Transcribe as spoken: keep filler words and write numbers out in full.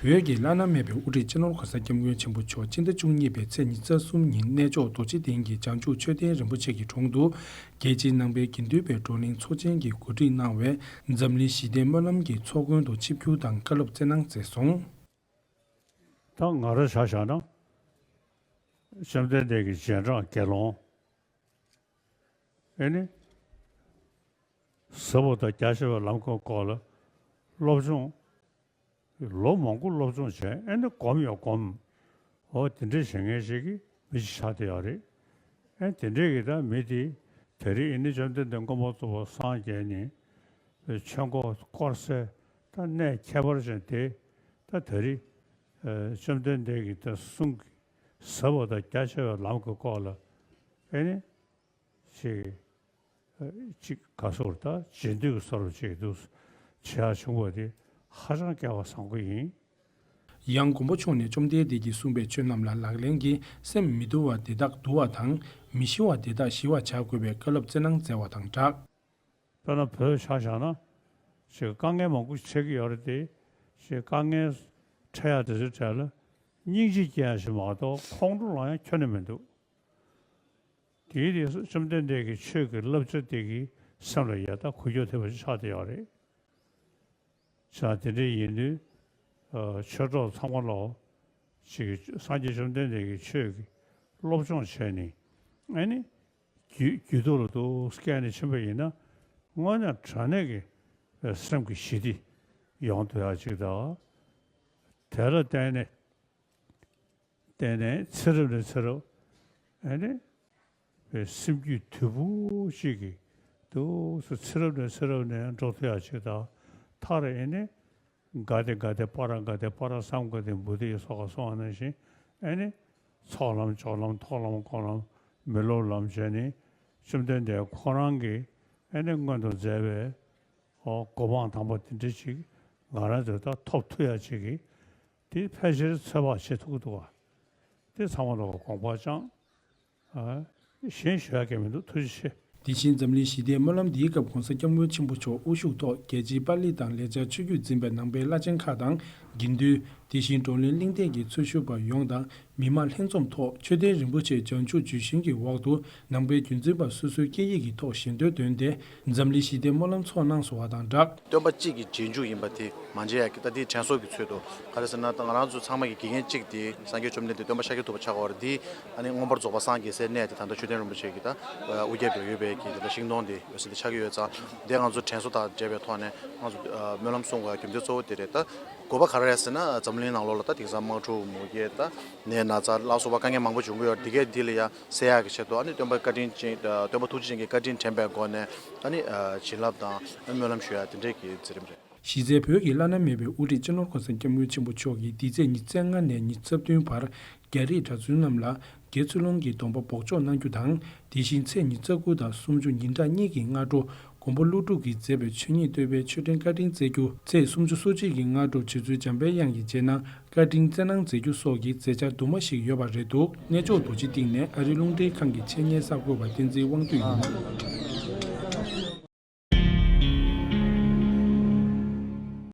བོད་ཀྱི་བླ་ན་མེད་པའི་དབུ་ཁྲིད་སྤྱི་ནོར་གོང་ས་སྐྱབས་མགོན་ཆེན་པོ་མཆོག་སྤྱི་ཟླ་བཅུ་གཉིས་པའི་ཚེས་ཉི་ཤུ་རྩ་གསུམ་ཉིན་གནས་མཆོག་རྡོ་རྗེ་གདན་གྱི་བྱང་ཆུབ་མཆོད་རྟེན་རིན་པོ་ཆེ་གི་དྲུང་དུ། རྒྱལ་སྤྱིའི་ནང་པའི་དགེ་འདུན་པའི་བགྲོ་གླེང་ཚོགས་ཆེན་གྱིས་གོ་སྒྲིག་གནང་བའི་འཛམ་གླིང་ཞི་བདེའི་སྨོན་ལམ་གྱི་ཚོགས་མགོན་དུ་ཆིབས་བསྒྱུར་དང་བཀའ་སློབ་སྩལ་གནང་མཛད་སོང་། ད་ང་རང་ཆ་བཞག་ན། བཅོམ་ལྡན་འདས་ཀྱི་རྗེས་འབྲང་དགེ་སློང་། ཨེ་ནི། ཟབ་པོ་དང་རྒྱ་ཆེ་བའི་ལམ་གྱི་སྐོར་ལ་སློབ་སྦྱོང་། ལོ་མང་པོ་སློབ་སྦྱོང་བྱས། ཨེ་ནི་སྒོམ་ཡང་སྒོམ། འོ་དེ་འདྲའི་བྱེད་མཁན་ཞིག་གི་མི་ཞིག་ཆགས་བསྡད་ཡོད་རེད། ཨེ་དེ་འདྲའི་གི་ད་མི་དེ་ད་རེས་ཨེ་ནི་བཅོམ་ལྡན་འདས་མངོན་པར་རྫོགས་པར་སངས་རྒྱས་ནས་ཆོས་འཁོར་བསྐོར་སའི་ད་གནས་ཁྱད་པར་ཅན་དེ། ད་ད་རེས་ཨ་བཅོམ་ལྡན་འདས་ཀྱི་ད་གསུང་གི་ཟབ་པ་དང་རྒྱ་ཆེ་བའི་ལམ་གྱི་སྐོར་ལ་ཨེ་ནི། ཅིག་ཅིག་ག་སོར་ད་རྗེས་ཟློས་ཀྱི་སོར་ཅིག་འདུག་བྱེད་ཡག་བྱུང་བ་དེ་ཧ་ཅང་སྐལ་བ་བཟང་པོ་ཡིན། ཡང་མགོན་པོ་མཆོག་ནས་བཅོམ་ལྡན་འདས་ཀྱིས་གསུངས་པའི་ཆོས་རྣམས་ལ་ལག་ལེན་གྱིས་སེམས་མི་དུལ་བ་དེ་དག་དུལ་བ་དང་། མི་ཞི་བ་དེ་དག་ཞི་བར་བྱ་དགོས་པའི་བཀའ་སློབ་སྩལ་གནང་མཛད་པ་དང་སྦྲགས། དཔེར་ན་བོད་ཆ་བཞག་ན། ཅིག་དཀའ་ངལ་མང་པོ་འཕྲད་ཀྱི་ཡོད་རེད་དེ། ཅིག་དཀའ་ངལ་འཕྲད་ཡག་དེ་ཚོའི་གྲས་ལ་སྙིང་རྗེ་སྐྱེ་ཡག་ཞིག་མ་གཏོགས་ཁོང་ཁྲོ་ལངས་ཡག་ཁྱོན་ནས་མི་འདུག་དེའི་རྗེས་སུ་བཅོམ་ལྡན་འདས་ཀྱི་ཆོས་ཀྱི་བསླབ་བྱ་དེ་གིས་སེམས་ལ་ཡང་དག་འགུལ་སྐྱོད་ཐེབས་པ་ཞིག་ཆགས་བསྡད་ཡོད་རེད། ཅིག་དེ་འདྲ་ཡིན་དུས། ཨ་ཆོས་གྲོགས་ཚང་མ་ལོ། ཅིག་སངས་རྒྱས་བཅོམ་ལྡན་འདས་ཀྱི་ཆོས་ཀྱི་སློབ་སྦྱོང་བྱས་ནས། ཨ་ནི། རྒྱུད་རྒྱུད་ཐོག་ལ་འདུག་སྐྱེས་ནས་ཕྱིན་པ་ཡིན་ན། དངོས་གནས་དྲང་གནས་ཀྱི་སེམས་ཀྱི་ཞི་བདེ་ཡོང་ཐུབ་ཡག་ཅིག་དང་། དེ་ལ་བརྟེན་ནས། བརྟེན་ནས་ཚེ་རབས་ནས་ཚེ་རབས། ཨེ་ནི། པའི་སེམས་རྒྱུད་དུལ་པོ་ཅིག་གིས་འདུག་སེ་ཚེ་རབས་ནས་ཚེ་རབས་ནས་འགྲོ་ཐུབ་ཡག་ཅིག་དང་། མཐར་ཨེ་ནི། ག་དེ་ག་དེ་པ་ར་ག་དེ་པ་ར་སཾ་ག་དེ་བོ་དྷི་ཡི་སོགས་གསུངས་པ་ནང་བཞིན། ཨེ་ནི། ཚོགས་ལམ་སྦྱོར་ལམ་ཐོག་ལམ་སྐོར་ལམ་མི་སློབ་ལམ་བྱས་ནས། བཅོམ་ལྡན་འདས་ཁོ་རང་གིས་ཨེ་ནི་སྔོན་དུ་མཛད་པའི། ཨོ་གོ་འཕང་དམ་པ་དེ་འདྲ་ཅིག་ང་རང་ཚོས་ད་ཐོབ་ཐུབ་ཡག་ཅིག་གིས། དེ་ཕལ་ཆེར་ཚོད་དཔག་བྱེད་ཐུབ་ཀྱི་འདུག་བ། དེ་ཚང་མ་ལོག་གི་དགོངས་པ་བཅངས། ཨ། གཞན་ཞུ་ཡག་གི་མི་འདུག་ཐུགས་རྗེ་ཆེ། དེ་བཞིན་འཛམ་གླིང་ཞི་བདེའི་སྨོན་ལམ་འདིའི་སྐབས་གོང་ས་སྐྱབས་མགོན་ཆེན་པོ་མཆོག་དབུ་བཞུགས་ཐོག་རྒྱལ་སྤྱིའི་པཱ་ལི་དང་ལེགས་སྦྱར་ཆོས་བརྒྱུད་འཛིན་པའི་ནང་པའི་བླ་ཆེན་ཁག་དང་། དགེ་འདུན། དེ་བཞིན་བགྲོ་གླེང་གླེང་སྟེགས་ཀྱི་འཚོ་བཞུགས་པ་ཡོངས་དང་། མི་མང་ལྷན་འཛོམས་ཐོག་མཆོད་རྟེན་རིན་པོ་ཆེ་བྱང་ཆུབ་ལྗོན་ཤིང་གི་འོག་ཏུ་ནང་པའི་རྒྱུན་འཛིན་པ་སོ་སོའི་སྐད་ཡིག་གི་ཐོག་ཞལ་འདོན་བཏོན་ཏེ། འཛམ་གླིང་ཞི་བདེའི་སྨོན་ལམ་ཚོགས་གནང་སོང་བ་དང་སྦྲགས། སྟོན་པ་གཅིག་གི་རྗེས་འཇུག་ཡིན་པ་དེ་མ་བརྗེད་ཡག་གི། ད་དེ་དྲན་གསོ་གི་ཚུལ་དུ་ག་རེ་ཟེར་ན། ད་ང་རང་ཚོ་ཚང་མ་གི་དགེ་རྒན་གཅིག་དེ་སངས་རྒྱས་བཅོམ་ལྡན་འདས་སྟོན་པ་ཤཱཀྱ་ཐུབ་པ་ཆགས་ཀྱི་ཡོད་རེད། དེ་ཨ་ནི་མངོན་པར་རྫོགས་པ་སངས་རྒྱས་སའི་གནས་དེ་ད་ལྟ་མཆོད་རྟེན་རིན་པོ་ཆེ་གི་ད་དབུ་རྒྱབ་ཏུ་ཡོད་པའི་གི་དེ་ལ་ཤིང་སྡོང་དེ་ཡོད་ས་དེ་ཆགས་ཀྱི་ཡོད་ཙང་། དེ་ང་ཚོ་དྲན་གསོ་དང་འབྲེལ་བའི་ཐོག་ནས་ང་ཚོ་ཨ་སྨོན་ལམ་གསུང་དགོས་རྒྱུ་མཚན་གཙོ་བོ་དེ་རེད། ད་དགོས་པ་ག་རེ་རེད་ཟེར་ན། འཛམ་གླིང་ནང་ལོགས་ལ་ད་དེང་སང་དམག་འཁྲུག་མུ་གེ་ད་ནད་ན་ཚ་ལ་སོགས་པ་དཀའ་ངལ་མང་པོ་འབྱུང་གི་ཡོད་རེད། དེ་གས་འདི་ལ་ཡ། སེལ་ཡག་གི་ཆེད་དུ་ཨ་ནི་སྟོན་པ་བཀའ་དྲིན་ཅན། སྟོན་པ་ཐུགས་རྗེ་ཅན་གྱི་བཀའ་དྲིན་དྲན་པའི་སྒོ་ནས་ཨ་ནི་བྱིན་རླབས་དང་སྨོན་ལམ་ཞུ་ཡག་དེ་འདྲས་ཀྱི་མཛད་རིམ་རེད། གཞི་རྩའི་བོད་ཀྱི་བླ་ན་མེད་པའི་དབུ་ཁྲིད་སྤྱི་ནོར་གོང་ས་སྐྱབས་མགོན་ཆེན་པོ་མཆོག་གིས་འདི་ཚེས་ཉི་ཤུ་རྩ་ལྔ་ནས་ཉི་ཤུ་རྩ་བདུན་བར་རྒྱ་རིགས་གྲྭ་བཙུན་རྣམས་ལ་རྒྱལ་ཚུལ་སློང་གི་སྡོམ་པ་འབོགས་ཆོག་གནང་རྒྱུ་དང་། དེ་བཞིན་ཚེས་ཉི་ཤུ་རྩ་དགུ་དང་སུམ་ཅུ་ཉིན་གྲངས་གཉིས་ཀྱི་སྔ་དྲོ་མགོན་པོ་ཀླུ་སྒྲུབ་ཀྱིས་མཛད་པའི་ཆོས་ཉིད་བསྟོད་པའི་ཆོས་འབྲེལ་བཀའ་དྲིན་སྩལ་རྒྱུ། ཚེས་སུམ་ཅུ་སོ་གཅིག་གི་སྔ་དྲོ་རྗེ་བཙུན་འཇམ་དཔལ་དབྱངས་ཀྱི་རྗེས་གནང་བཀའ་དྲིན་སྩལ་གནང་མཛད་རྒྱུ་སོགས་ཀྱི་མཛད་འཆར་དུ་མ་ཞིག་ཡོད་པ་རེད་འདུག་གནས་མཆོག་རྡོ་རྗེ་གདན་ནས་ཨ་རིའི་རླུང་འཕྲིན་ཁང་གི་ཆེད་གཉེར་གསར་འགོད་པ་བསྟན་འཛིན་དབང་འདུས་ཡིན།